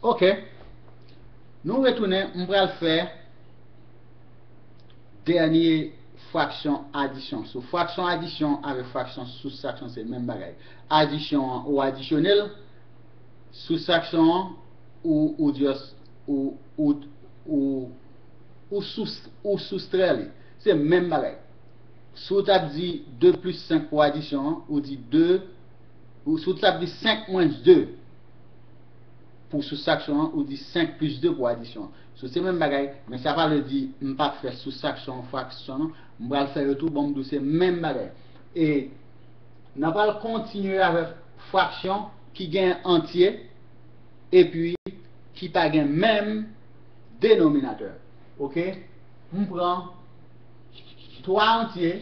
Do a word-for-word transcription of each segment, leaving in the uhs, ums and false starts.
Ok. Nou retounen, m pral fè dènye fraksyon adisyon. So, fraksyon adisyon avèk fraksyon soustraksyon se menm bagay. Adisyon an, ou adisyone l, soustraksyon an, ou, ou just, ou, ou, ou, ou sous, ou soustrè li. Se menm bagay. Si w t ap di de plis senk pou adisyon an, ou di de, ou, si w t ap di senk mwens de pou soustraksyon an, ou di senk plis de pou adisyon an. So, se menm bagay, men sa pa vle di m p ap fè soustraksyon an, fraksyon an, m pral fè yo tou, bon, m di w se menm bagay. E n ap al kontinye avèk fraksyon ki gen antye, epi ki pa gen menm denominatè. Ok? M pran twa antye,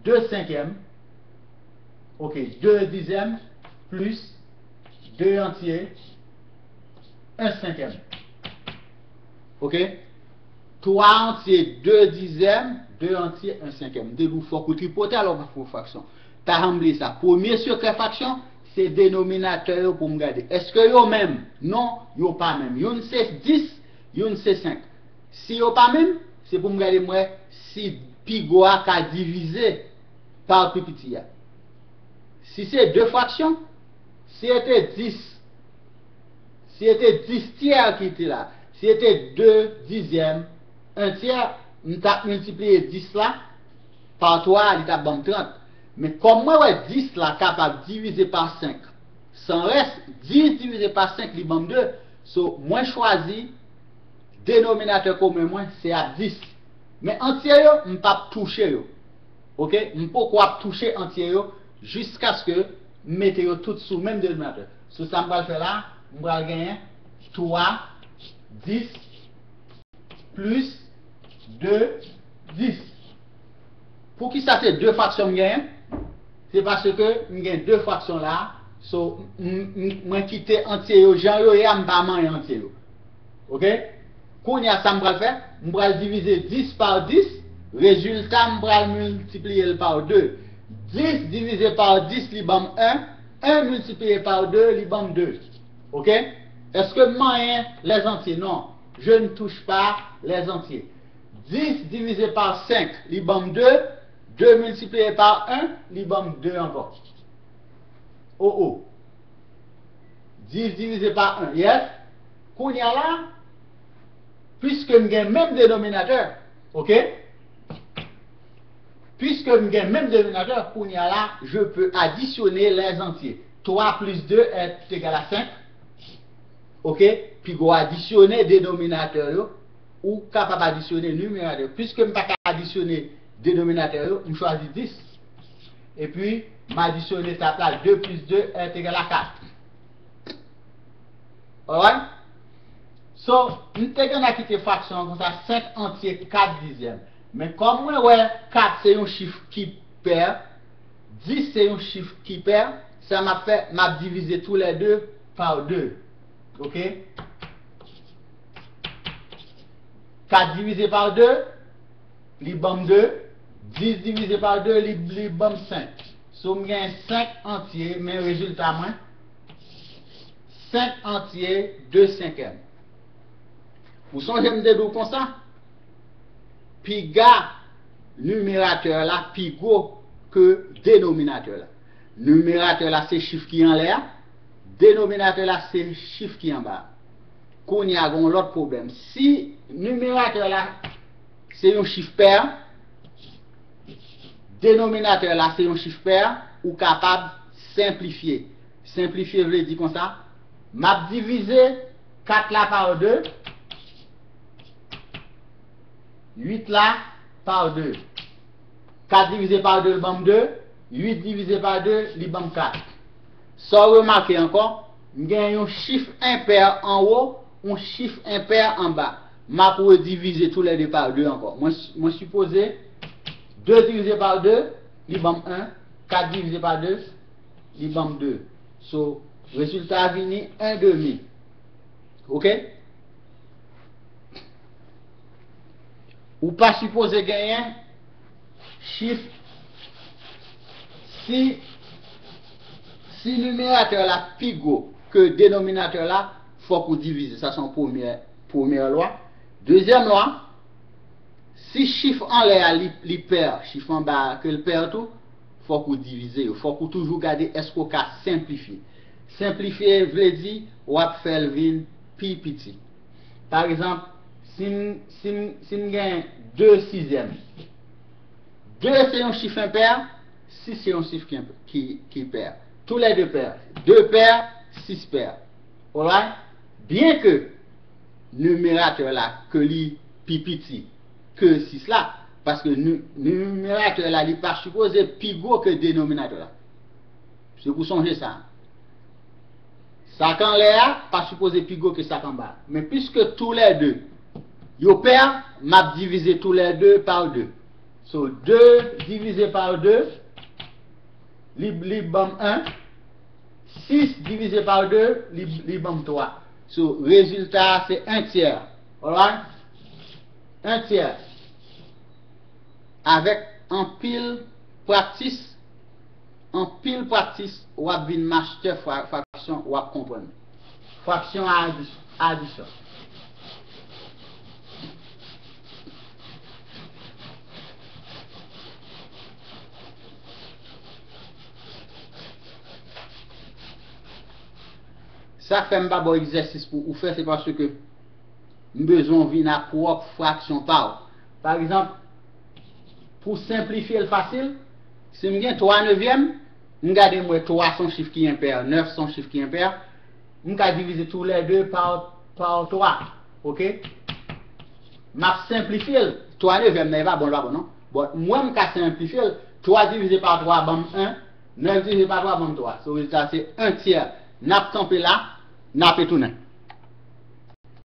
de senkyèm, ok, de dizyèm, plis de antye, en senkyèm. Ok? Twa antye, de dizyèm, de antye, en senkyèm. M te di w fòk ou tripote alò w pa fè yon fraksyon. Pa janm bliye sa. Premye sekrè fraksyon, se denominatè yo pou m gade. Èske yo menm? Non, yo pa menm. Youn se dis, youn se senk. Si yo pa menm, se pou m gade m wè si pi gwo a ka divize pa pi piti a. Si se de fraksyon, si se te dis, si se te dis tyè ki te la, si se te de dizyèm, en tyè, m t ap miltipliye dis la pa twa, li t ap ban m trant. Men kòm mwen wè dis la kapab divize pa senk, san rès, dis divize pa senk, li ban m de. So, mwen chwazi denominatè komen mwen, se ap dis. Men antye yo, m p ap touche yo. Ok? M poko ap touche antye yo jiskaske m mete yo tout sou menm denominatè. So, sa m pral fè la, m pral genyen twa, dis, plis de, dis. Poukisa se de fraksyon m genyen? Se paske m gen de fraksyon la, so, m, m, mwen kite antye yo jan yo ye a, m pa manyen antye yo. Ok? Kounye a, sa m pral fè? M pral divize dis pa dis, rezilta m pral miltipliye l pa de. Dis divize pa dis, li ban m en, en miltipliye pa de, li ban m de. Ok? Èske m manyen lèzantye? Non. Je ne touche pas les entiers. Dis divisé par cinq, li ban m de. De miltipliye pa en, li ban m de ankò. O, o. Dis divisé par en, yes. Kounye a la, piske m gen menm denominatè, ok? Piske m gen menm denominatè, kounye a la, je peux additionner les entiers. Twa plis de est égal à cinq. Ok? Pi gwo adisyone denominatè yo, ou kapab adisyone nimeratè yo. Piske m pa ka adisyone denominatè yo, m chwazi dis. Epi, m adisyone sa plas, de plis de est égal à quatre. Alright? So, m te gentan kite fraksyon an konsa, senk antye kat dizyèm. Men kòm mwen wè kat se yon chif ki pè, dis se yon chif ki pè, sa m ap fè, m ap divize toulède pa de. Ok? Kat divize pa de, li ban m de. Dis divize pa de, li, li ban m senk. So, m gen senk antye, men rezilta mwen, senk antye, de senkyèm. Ou sonje m te di w konsa? Piga nimeratè la pi gwo ke denominatè la. Nimeratè la se chif ki anlè a, denominatè la se chif ki anba a. Kounye a, gen yon lòt pwoblèm. Si nimeratè la se yon chif pè, denominatè la se yon chif pè, ou kapab senplifye. Senplifye vle di konsa, m ap divize kat la pa de, uit la pa de. Kat divize pa de, l ban m de. Uit divize pa de, li ban m kat. Sa w remake ankò, m gen yon chif enpè anwo, yon chif enpè anba. M ap redivize toulède pa de ankò. Mwen, mwen sipoze de divize pa de, li ban m en. Kat divize pa de, li ban m de. So, rezilta a vini en demi. Ok? Ou pa sipoze genyen chif, si, si nimeratè la pi gwo ke denominatè la, fòk ou divize. Sa se yon premyè, premyè lwa. Dezyèm lwa, si chif anlè a li, li pè, chif anba a ke l pè tou, fòk ou divize yo. Fòk ou toujou gade èske w ka senplifye. Senplifye vle di w ap fè l vin pi piti. Pa egzanp, si m, si m, si m gen de sizyèm, de se yon chif enpè, sis se yon chif ki, ki, ki pè. Toulède pè. De pè, sis pè. Alright? Byenke nimeratè la, ke li pi piti ke sis la, paske ni-, nimeratè la, li pa sipoze pi gwo ke denominatè la. Se pou sonje sa. Sa k anlè a pa sipoze pi gwo ke sa k anba a. Men piske toulède yo pè, m ap divize toulède pa de. So, de divize pa de, li, li ban m en. Sis divize pa de, li, li ban m twa. So, rezilta a se en tyè. Alright? En tyè. Avèk anpil praktis, anpil praktis, w ap vin mastè fra-, fraksyon, w ap konprann. Fraksyon a adi-, adisyon. Sa k fè m pa ba w egzèsis pou ou fè, se paske m bezwen w vin ak pwòp fraksyon pa w. Pa egzanp, pou senplifye l fasil, si m gen twa nevyèm, m gade m wè twa se yon chif ki enpè, nèf se yon chif ki enpè, m ka divize toulède pa, pa twa. Oke? M ap senplifye l. Twa nevyèm nan, e pa bon, e pa bon, non? Bon, mwen, m ka senplifye l. Twa divize pa twa ban m en. Nèf divize pa twa ban m twa. So, rezilta se en tyè. N ap kanpe la, n ap retounen.